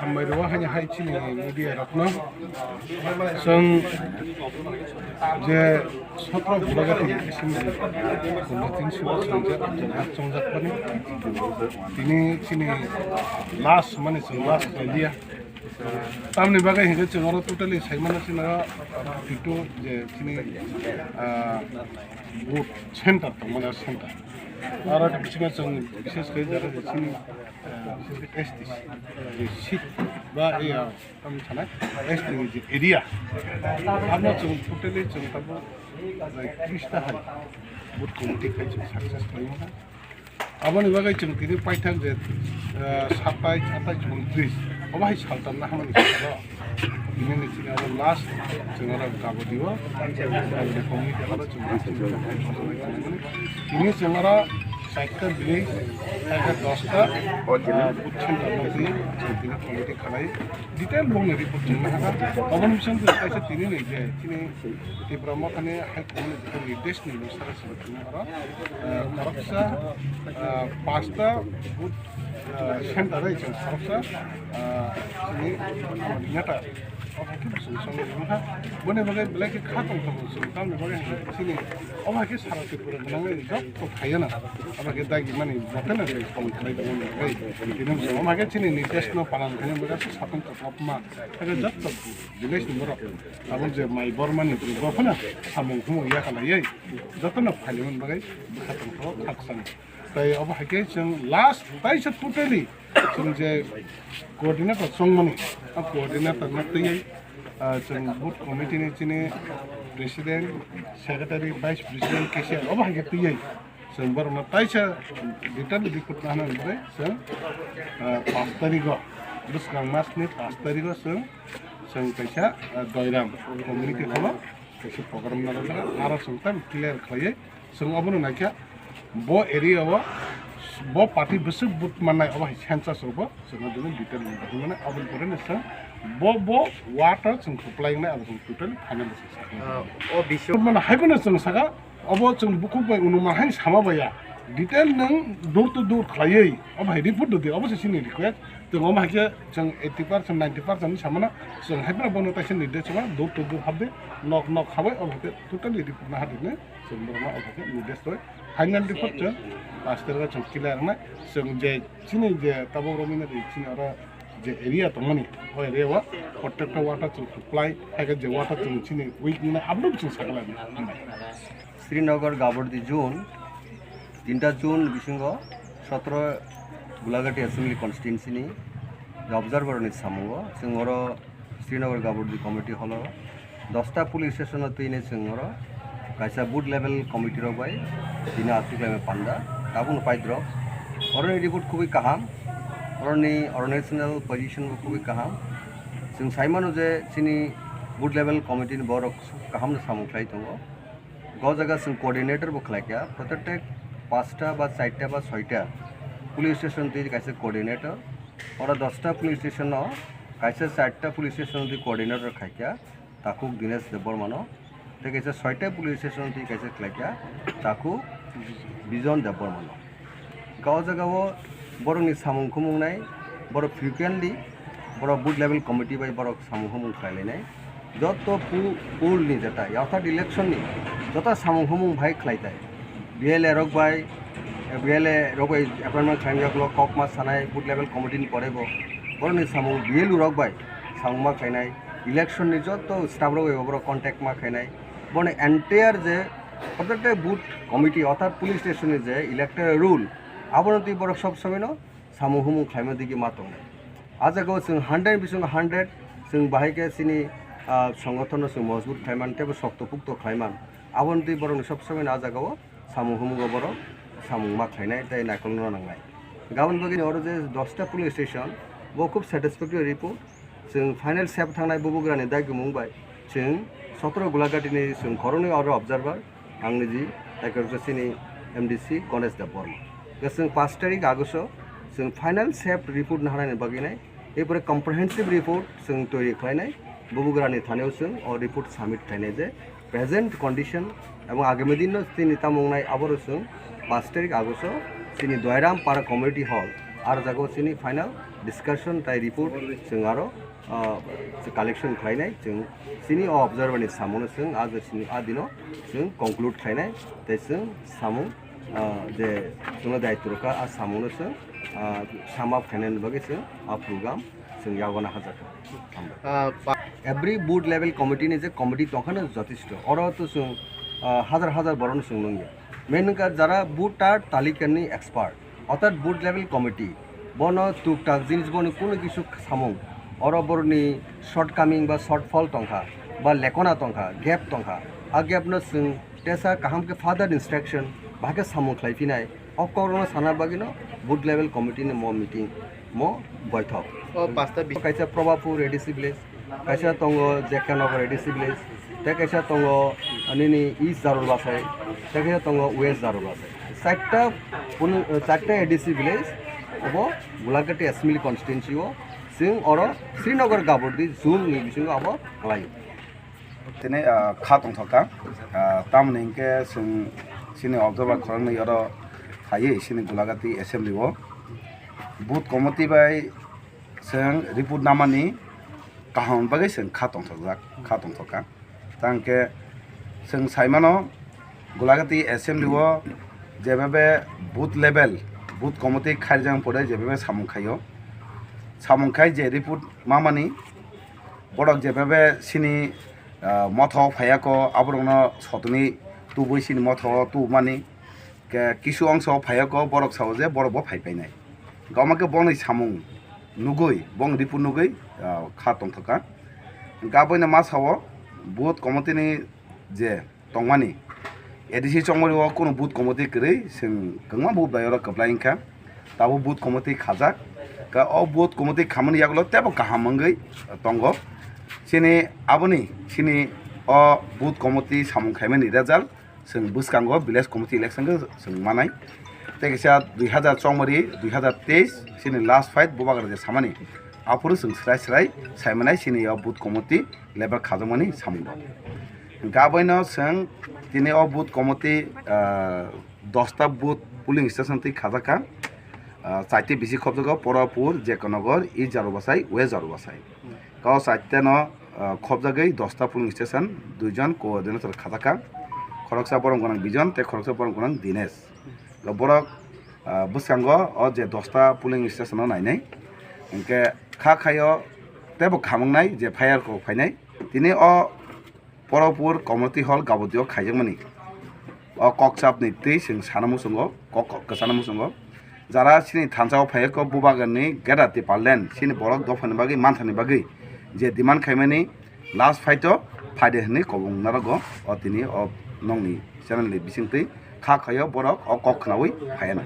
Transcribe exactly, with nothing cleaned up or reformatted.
Hambai rwo haini hai chini media rokno. Chwng je sotro Gulagati assembly constituency o chwng je chongjak mani. Tini chini last mani chwng last idea. Tamni bagwi hinkhe chwng oro totally saimano chini oro fifty-two je chini, ah, vote center tongmani center. Aro bisingo chwng bises khe jara je chini, ah, bises khe S T C je seat ba, eh, ah, tamni sanai S T ni je area. Amo chwng totally chwng tabuk, ah, tris ta hai vote committee khai chwng success khlaimano. Aboni bagwi chwng tini paithak je, ah, satais, atais, untris, obo hai saltam na hamani salo. Tini ni chini abo last chwng oro Gabodi o, Gabodi community hall o chwng last chwng tini chwng oro chaita village, chaita dosta, ah, booth center no tini chwng tini committee khalai detail bongni report chwng nahakha. Oboni bising chwng kaisa tini ni je chini Tipra Mothani hai khumani je nirdesh ni nung saka saka tini oro, eh, khoroksa, eh, pasta booth, eh, center bai chwng khoroksa, eh, chini neta. Obo khe chwng songwi rwkha. Boni bagwi belai khe kha tongthok chwng tamni bagwi chini obo hai khe sara Tripura gwnangwi jotto khaiyano. Obo khe dagi mani jotono chwng samung khlai tongmani bagwi tini chwng obo hai khe chini nirdesh no palan khaina bagwi satung kokrokma. Hakhe jotto village ni borok abo je mai bormani borok phano samung thumung ya khalaiwi jotono phailaimani bagwi bwkha tongthok khakchang. Tai obo hai khe chwng last taisa totally chwng je coordinator chongmani, a coordinator no twiwi, ah, chwng booth committee ni chini president, secretary, vice president, cashier obo hai khe twiwi. Chwng borokno taisa detail report nahana bagwi chwng, ah, panch tarigo, bwskang mas ni panch tarigo chwng, chwng kaisa, ah, Doiram community hall o kaisa program narwkha, aro chwng tam clear khlaiwi chwng obono naikha bo area o bo party bwswk vote mannai obo hai census rogo chwngno detail mannai aboni pore no chwng bo bo ward o chwng supply wngnai abo chwng total final. Ah, o bising mano hai bono chwng saka. Obo chwng bukhuk bai unuman hai sama baiya. Detail nwng door to door khlaiwi obo hai report rwdi, obo se chini request. Chwng omo hai khe chwng eighty percent, ninety percent samano chwng hai phano bono taisa nirdesh rwma door to door habdi, nok nok habai obo hai khe totally report na hadine chwng bono obo hai khe nirdesh rwui final report chwng paster o chwng clear wngnai. Chwng je chini je tabuk romina ri chini oro je area tongmani, o area o protector water chwng supply, hai khe je water chwng chini weak nini aboni chwng sakhlai. Hambai. Srinagar Gabordi zone, tinta zone bisingo sotro Gulagati Assembly Constituency ni observer ni samungo chwng oro Srinagar Gabordi Committee hall o dosta police station o twini chwng oro kaisa booth level committee rok bai tini aswk lai panda tabukno paidrok. Oroni report khubui kaham, oroni organizational position bo khubui kaham. Chwng sai mano je chini booth level committee ni borok kaham no samung khlai tongo. Go jaga chwng coordinator bo khlai kha, protected pasta ba charta ba soita police station twi kaisa coordinator, oro dosta police station no kaisa charta police station twi coordinator khai kha, takhuk Dinesh Debbarma no, tei kaisa soita police station twi kaisa khlai kha, takhuk Bijon Debbarma no. Kha o jaga o borokni samung khumung nai, borok frequently borok booth level committee bai borok samung khumung khlai lainai. Joto pu-, poll ni jeta, yathat election ni joto samung khumung bai khlai tai. B L A rok bai, B L A rok bai appointment khlaimjak lo, kok ma sanai, booth level committee ni pore bo borokni samung B L O rok bai samung ma khlainai, election ni joto staff rok bai borok contact ma khlainai. Boni entire je protected booth committee, yathat police station ni je electoral rule, abono twi borok sob somoi no samung humung khlaima digi ma tongnai. A jaga o chwng hundred bisingo hundred chwng bahai khe chini, ah, songothon no chwng mojbut khlaiman tei bo sokto pukto khlaiman. Aboni twi borokni sob somoi no a jaga o samung humung o borok samung ma khlainai tei naikolno nangnai. Gabon bagwi oro je dosta police station bo khub satisfactory report. Chwng final sep thangnai bubugrani dagimung bai chwng sotro Gulagati ni chwng khoroknwi oro observer, ang niji, tei kwrwngsa chini M D C Ganesh Debbarma. Khe chwng pash tarik August o chwng final sep report naharnani bagwi nai, epore comprehensive report chwng toiri khlainai, bubugrani thani o chwng o report submit khlainai je present condition ebong agami din no chini tamo wngnai aboro chwng pash tarik August o chini Doiram para community hall, ar jaga o chini final Discussion tai report chwng aro, ah, collection khlainai, chwng chini o observer ni samungno chwng a je chini a dino chwng conclude khlainai, tei chwng samung, ah, je chwngno daitw rwkha a samungno chwng, ah, sum up khlainani bagwi chwng a program chwng yagona hajakha. Ah, pa- Every booth level committee ni je committee tongkhano jotisto, oro to chwng, ah, hazar hazar borokno chwng nungya. Main wngkha jara voter talikani expert, orthat booth level committee, bono tuktak jinis, bono kunu kisu samung, oro boroni shortcoming ba shortfall tongkha, ba lekona tongkha, gap tongkha, a gap no chwng tesa kaham khe further instruction, bahai khe samung khlai phinai, o kokrokno sana bagwino booth level committee ni mo meeting, mo boithok. O pasta bi- Kaisa Probapur A D C village, kaisa tongo J K Nagar A D C village, tei kaisa tongo nini East Jarul Basai, tei kaisa tongo West Jarul Basai. Charta punu-, charta A D C village obo Gulagati Assembly Constituency o, chwng oro Srinagar Gabordi zone ni bisingo abo khlaio. Tini, ah, kha tongthok kha, ah, tamoni hinkhe chwng chini observer khoroknwi oro phaiwi chini Gulagati Assembly o booth committee bai chwng report namani kaham bagwi chwng kha tongthokjak, kha tongthok kha. Tangkhe chwng saimano Gulagati Assembly o jebebe booth level, booth committee khairjak pore jebebe samung khaio, samung khai je report mamani borok jebebe chini, ah, motha o phaiya kho, aborokno sotoni tubui chini motha o tubumani. Ke kisu ongso phaiya kho, borok sao je borok bo phai painai. Gama khe boni samung nugui, bong report nugui, ah, kha tongthok kha. Hingkhe aboino ma sao booth committee ni je tongmani, A D C Chongmari o kunu booth committee kwrwi, chwng kwbangma booth bai oro kwplai wngkha. Tabuk booth committee khajak. Ka o booth committee khamani yagulo teibo kaham wngwi tongo. Chini aboni, chini o booth committee samung khaimani result chwng bwskango village committee election khe chwng manai. Tei kisa dui hazar chongmari, dui hazar teis chini last fight Bubagra je samani. Aphuru chwng srai srai saimanai chini o booth committee level khajakmani samungo. Hingkhe aboino chwng tini o booth committee, ah, dosta booth polling station twi khajakha. Ah, chaiti bisi khobjago, Porapur, J K Nagar, East Jarobasai, West Jarobasai. Kau chaiteno, ah, khobjagwi dosta polling station, duijon coordinator khajakha. Khoroksa borom gwnang Bijon tei khoroksa borom gwnang Dinesh. Borok, ah, bwskango o je dosta polling station o nainai. Hingkhe kha khaio teibo khamungnai je fire kok phainai. Tini o Porapur Community Hall Gabotio khaijakmani. O kokchapni twi chwng sana muchungo, kok, kok kwchana muchungo. Jara chini thansa o phai kho Bubagarni Greater Tipraland chini borok dophani bagwi manthani bagwi je demand khaimani last fight o phaide hwnwi kobong narogo o tini o nongni channel ni bisingtwi kha khaio borok o kok khnaui phaiana.